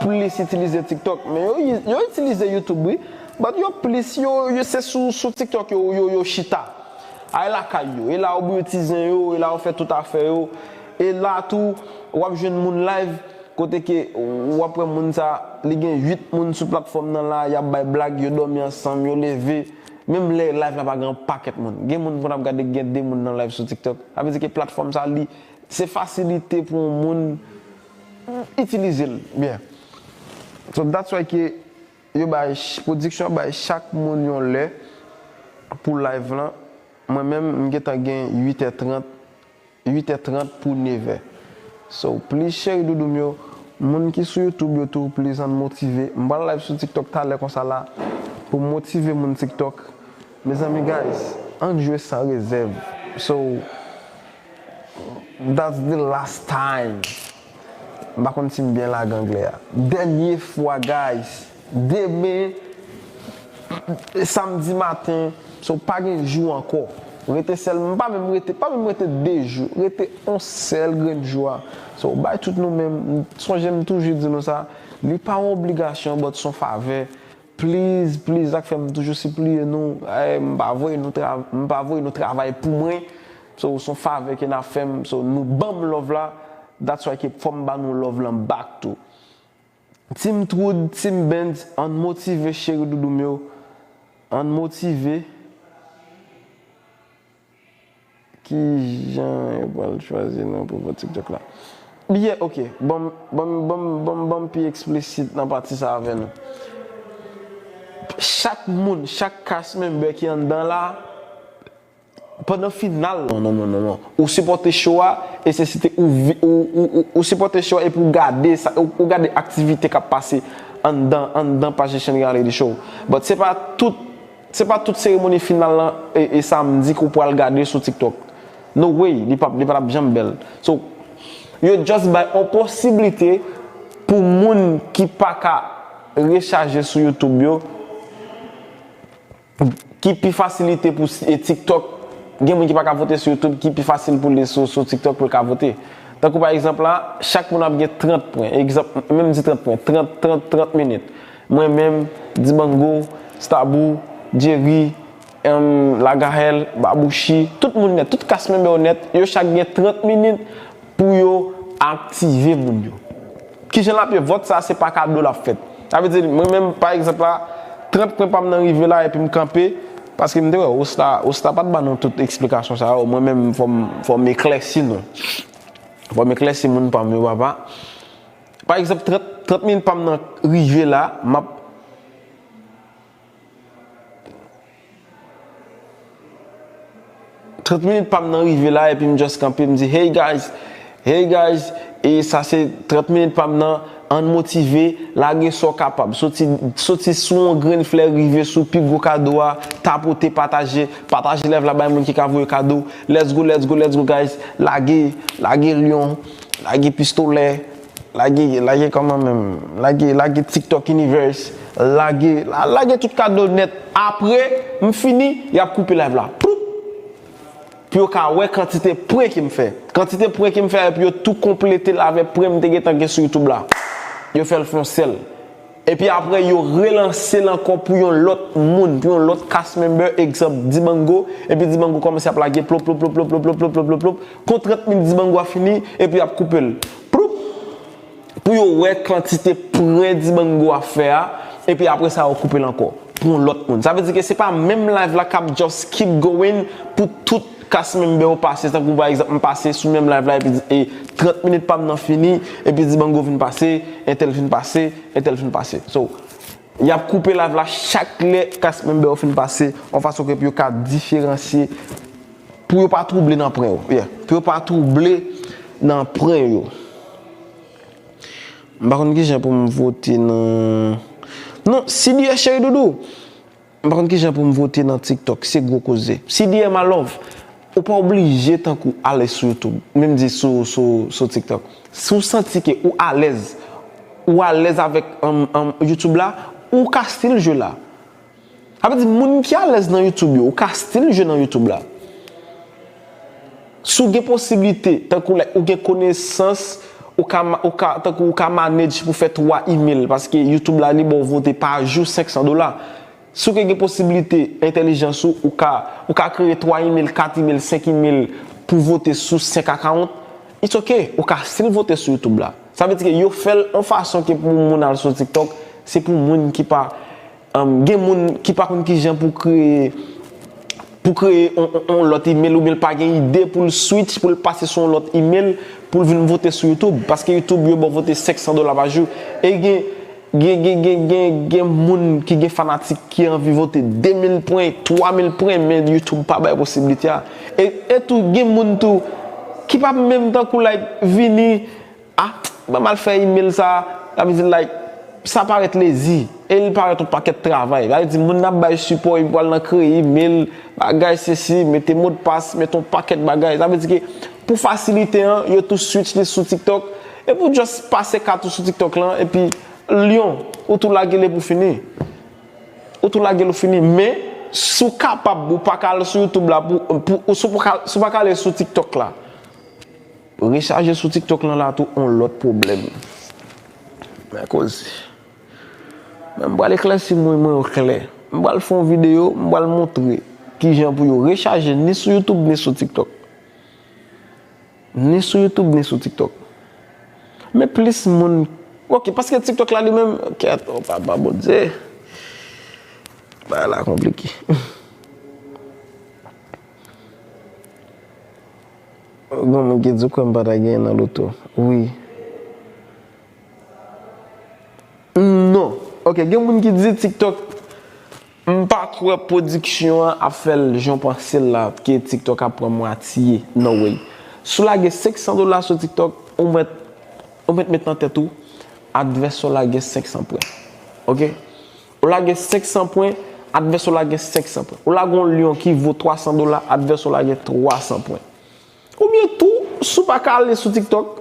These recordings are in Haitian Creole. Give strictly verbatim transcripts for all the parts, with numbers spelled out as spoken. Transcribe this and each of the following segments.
plis itilize TikTok, men yo, yo itilize YouTube, wi. But yo plis, yo, yo se sou, sou TikTok yo, yo, yo chita. A, e lakay yo, e la yo bouyi ti zen yo, e la yo fè tout afè yo. E la tou, w ap jwenn moun live, kote ke w ap wè moun sa, li gen uit moun sou platfòm nan la, y ap bay blag, yo dòmi ansanm, yo leve. Menm lè live la pa gen yon pakèt moun. Gen moun konn ap gade gen de moun nan live sou TikTok. Sa vle di ke platfòm sa, li, se fasilite pou yon moun itilize l byen. So that's why ke yo bay, ch- pwodiksyon an bay chak moun yon lè pou live lan. Mwen menm, m gentan gen uit è trant, uit è trant pou nevè. So, please, cheri doudou m yo, moun ki sou YouTube yo tou, please, ann motive. M pral live sou TikTok talè konsa la pou motive moun TikTok. Mezanmi, guys, ann jwe san rezèv. So, that's the last time. M pa konn si m byen lage anglè a. Dènye fwa, guys. Demen, samdi maten, so pa gen jou ankò. Rete sèl, m pa menm rete, pa menm rete de jou. Rete on sèl grenn jou a. So, bay tout nou menm, m sonje m toujou di nou sa, li pa yon obligasyon, but s on favè. Please, please, sa k fè m toujou sipliye nou, eh, m pa voye nou tra- m pa voye nou travay pou mwen. So, s on favè ke n ap fè m. So, nou ban m love la. That's why ke fò m ba nou love lan back tou. Team Troud, Team Benz, ann motive cheri doudou m yo. Ann motive. Ki jan yo pral chwazi non pou fè TikTok la? Byen, ok. Ban m, ban m, ban m, ban m, ban m pi eksplisit nan pati sa avè nou. Chak moun, chak cast member ki anndan la, pandan final, non, non, non, non, non. Ou sipòte show a, e se si te ou, vi- ou, ou, ou, ou sipòte show a epi ou gade, sa, ou, ou gade aktivite k ap pase anndan, anndan Pajechan Reality Show. But se pa tout Se pa tout seremoni final lan e, e samdi ke w pral gade sou TikTok. No way, li p ap, li pa t ap janm bèl. So, yo just bay on posiblite pou moun ki pa ka rechaje sou YouTube yo, ki pi fasilite pou s- e TikTok, gen moun ki pa ka vote sou YouTube, ki pi fasil pou li sou, sou TikTok pou l ka vote. Tankou pa egzanp la, chak moun ap gen trant pwen. Egzanp, menm di trant pwen, trant, trant, trant minit. Mwen menm, Dibango, Stabou, Jerry, em, Lagahèl, Babouchi, tout moun nèt, tout cast member yo nèt, yo chak gen trant minit pou yo aktive moun yo. Kijan l ap ye? Vòt sa, se pa kado l ap fèt. Sa vle di, mwen menm, pa egzanp la, trant pwen pa m nan rive la, epi m kanpe, paske m te wè, Osta, Osta pa t ban nou tout eksplikasyon sa yo, mwen menm, fò m, fò m eklèsi nou. Fò m eklèsi moun pa m yo, papa. Pa egzanp, trant, trant minit pa m nan rive la, m ap, trant minit pa m nan rive la, epi m just kanpe, m di, "Hey guys, hey guys, e sa se trant minit pa m nan, ann motive, lage sa w kapab. Soti, soti sou yon grenn flè, rive sou pi gwo kado a, tapote, pataje, pataje live la, bay moun ki ka voye kado. Let's go, let's go, let's go, guys. Lage, lage lyon, lage pistolè." Lage, lage kòman menm? Lage, lage TikTok Universe. Lage, la, lage tout kado nèt. Apre, m fini, y ap koupe live la. Ploup! Pou yo ka wè kantite pwen ke m fè. Kantite pwen ke m fè, epi yo tou konplete l avèk pwen m te gentan gen sou YouTube la. Yo fè l fè yon sèl. Epi apre, yo relanse l ankò pou yon lòt moun, pou yon lòt cast member, egzanp, Dibango, epi Dibango kòmanse ap lage plop, plop, plop. Kon trant minit Dibango a fini, epi y ap koupe l. Ploup! Pou yo wè kantite pwen Dibango ap fè a, epi apre sa, yo koupe l ankò pou yon lòt moun. Sa vle di ke se pa menm live la k ap just keep going pou tout cast member yo pase, tankou pa egzanp, m pase sou menm live la, epi e trant minit pa m nan fini, epi Dibango vin pase, entèl vin pase, entèl vin pase. So, y ap koupe live la chak lè cast member yo fin pase, yon fason ke pou yo ka diferansye, pou yo pa twouble nan pwen yo. Yeah. Pou yo pa twouble nan pwen yo. M pa konn kijan pou m vote nan. Non, C D S cheri doudou. M pa konn kijan pou m vote nan TikTok. Se gwo koze. C D M a love. Ou pa oblije tankou alèz sou YouTube. Menm di sou, sou, sou TikTok. Si w santi ke ou alèz, ou alèz avèk, um, um, YouTube la, ou ka still jwe la. Sa vle di, moun ki alèz nan YouTube yo, ou ka still jwe nan YouTube la. Si w gen posiblite, tankou like, ou gen konesans, ou ka, ou ka, tankou ou ka manage pou fè twa email, paske YouTube la li ba w vote pa jou senk san dola. Si w gen posiblite entèlijans ou, ou ka, ou ka kreye twa email, kat email, senk email pou vote sou senk account, it's ok, ou ka still vote sou YouTube la. Sa vle di ke yo fè l yon fason ke pou moun al sou TikTok, se pou moun ki pa, um, gen moun ki pa konn kijan pou kreye, pou kreye yon, yon, yon lòt email, oubyen l pa gen ide pou l switch, pou l pase sou yon lòt email, pou l vin vote sou YouTube. Paske YouTube, yo ba w vote senk san dola pa jou. E gen, gen, gen, gen, gen, gen moun ki gen fanatik ki anvi vote de mil pwen, twa mil pwen, men YouTube pa bay posiblite a. E, e tou, gen moun tou ki pa menm tankou, like, vini, ah, ban m al fè email sa, sa vle di, like, sa parèt lezi. E li parèt yon pakèt travay. Sa vle di, moun nan ap bay sipò, epi pral nan kreye email, bagay sesi, mete modpas, mete yon pakèt bagay. Sa vle di ke pou fasilite an, yo tou switch li sou TikTok. Epi w just pase kat ou sou TikTok lan, epi Lyon, ou tou lage l epi w fini. Ou tou lage l ou fini. Men, si w kapab, ou pa ka al sou YouTube la, pou, pou, ou si w pa ka, si w pa ka ale sou TikTok la, rechaje sou TikTok lan la tou, on lòt pwoblèm. Men koze. Men m pral eklèsi mwen, mwen yo klè. M pral fè yon videyo, m pral montre kijan pou yo rechaje ni sou YouTube, ni sou TikTok. Ni sou YouTube, ni sou TikTok. Men plis moun, ok, paske TikTok la li menm, kèt, o papa Bondye. Bagay la konplike. Gon moun ki di kwè m pa ta genyen nan loto. Wi. Non. Ok, gen moun ki di TikTok, m pa kwè pwodiksyon an ap fè l jan w panse l la, ke TikTok ap pran mwatye. No way. Si w lage senk san dola sou TikTok, ou mèt, ou mèt met nan tèt ou, advèsè w la gen senk san pwen. Ok? Ou lage senk san pwen, advèsè w la gen senk san pwen. Ou lage yon lyon ki vo twa san dola, advèsè w la gen twa san pwen. Oubyen tou, si w pa ka ale sou TikTok,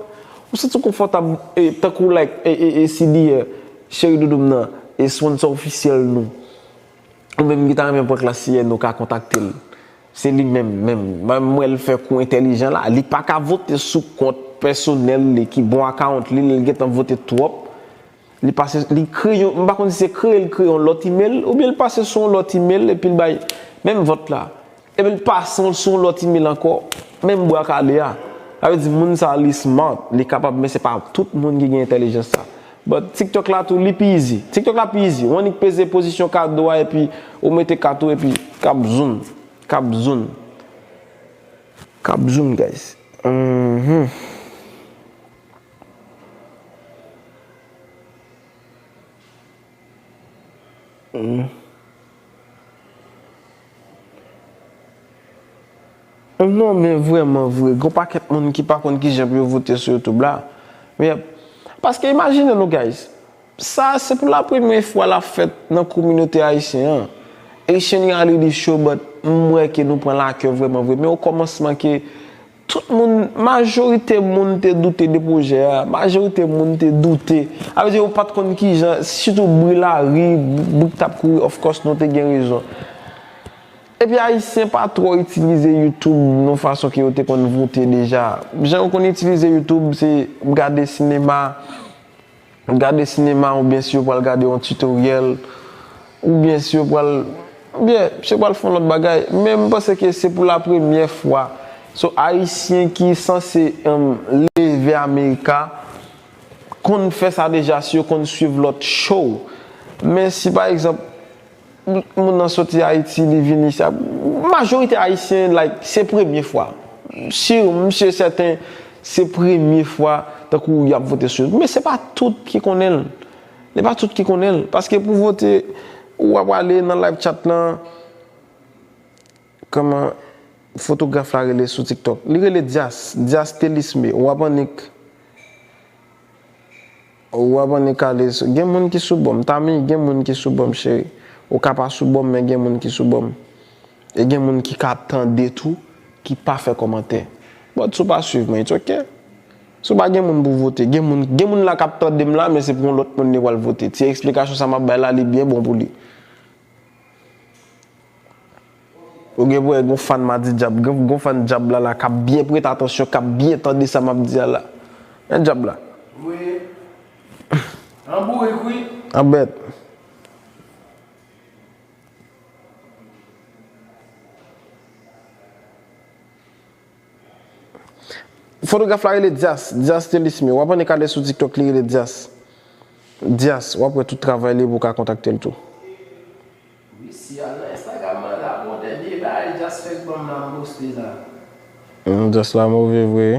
ou santi w konfòtab, e, tankou, like, e, e, e, si di, e, cheri doudou m nan, e sponsor ofisyèl nou. Ou menm ki ta renmen pran klas yè, nou ka kontakte l. Se li menm, menm. Mwen, m wè l fè kou entèlijan la. Li pa ka vote sou kont pèsonèl li, ki bon account li, li gentan vote twòp. Li pase, li kreye yon, m pa konn si se kreye, l kreye yon lòt email, oubyen l pase sou yon lòt email, epi l bay menm vòt la. Epi l pase l sou yon lòt email ankò, menm bwa kale a. Sa vle di, moun sa a, li smart, li kapab, men se pa tout moun ki gen entèlijans sa. But TikTok la tou, li pi easy. TikTok la pi easy. Ou annik peze pozisyon kado a, epi ou mete kat ou, epi kap zoom. Kap zoom. Kap zoom, guys. Mhm. Mhm. Non, men vrèman vre, gon pakèt moun ki pa konn kijan pou yo vote sou YouTube la. Men, paske imajine nou, guys, sa se pou la premyè fwa l ap fèt nan kominote ayisyen an. Haitian Reality Show, but m wè ke nou pran lakè vrèman vre. Men o kòmansman ke tout moun, majorite moun te doute de pwojè a, majorite moun te doute. Sa vle di yo pa t konn kijan, sitou bri lari, bri k t ap kouri, of course, nou te gen rezon. Epi Ayisyen pa twò itilize YouTube nan fason ke yo te konn vote deja. Jan yo konn itilize YouTube, se gade sinema, gade sinema oubyen si yo pral gade yon tutoriel, oubyen si yo pral, oubyen si yo pral fè yon lòt bagay. Men m panse ke se pou la premyè fwa. So, Ayisyen ki sanse, em, leve Amerika konn fè sa deja si yo konn swiv lòt show. Men si, pa egzanp, moun nan soti Ayiti, li vin isi a. Majorite Ayisyen, like, se premye fwa. Si, m si sèten, se premye fwa, tankou y ap vote sou yo. Men se pa tout ki konnen l. Se pa tout ki konnen l. Paske pou vote, ou ap ale nan live chat lan, kòman fotograf la rele sou TikTok? Li rele Dias, Dias Telisme. W ap annik Ou ap annik ale sou, gen moun ki sou bò m, Tami, gen moun ki sou bò m, cheri. Ou ka pa sou bò m, men gen moun ki sou bò m. E gen moun ki ka tande tou, ki pa fè kòmantè. But si w pa swiv mwen, it's ok. Si w pa gen moun pou vote, gen moun, gen moun la k ap tande m la, men se pou yon lòt moun li pral vote. Ti eksplikasyon sa m ap bay la, li byen bon pou li. Ou gen pou wè gon fan Madi Djab, gon, gon fan Djab la la, k ap byen prete atansyon, k ap byen tande sa m ap di a la. Men Djab la. Wi. An bourik, wi. An bèt. Fotograf la rele Dias, Dias Telisme. W ap annik ale sou TikTok li rele Dias. Dias, w ap wè tout travay li pou w ka kontakte l tou. Wi, si al nan Instagram mwen la, bon, dènye bagay Dias fèk ban m la, m poste la. Dias la move vre.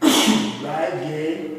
Bagay gay.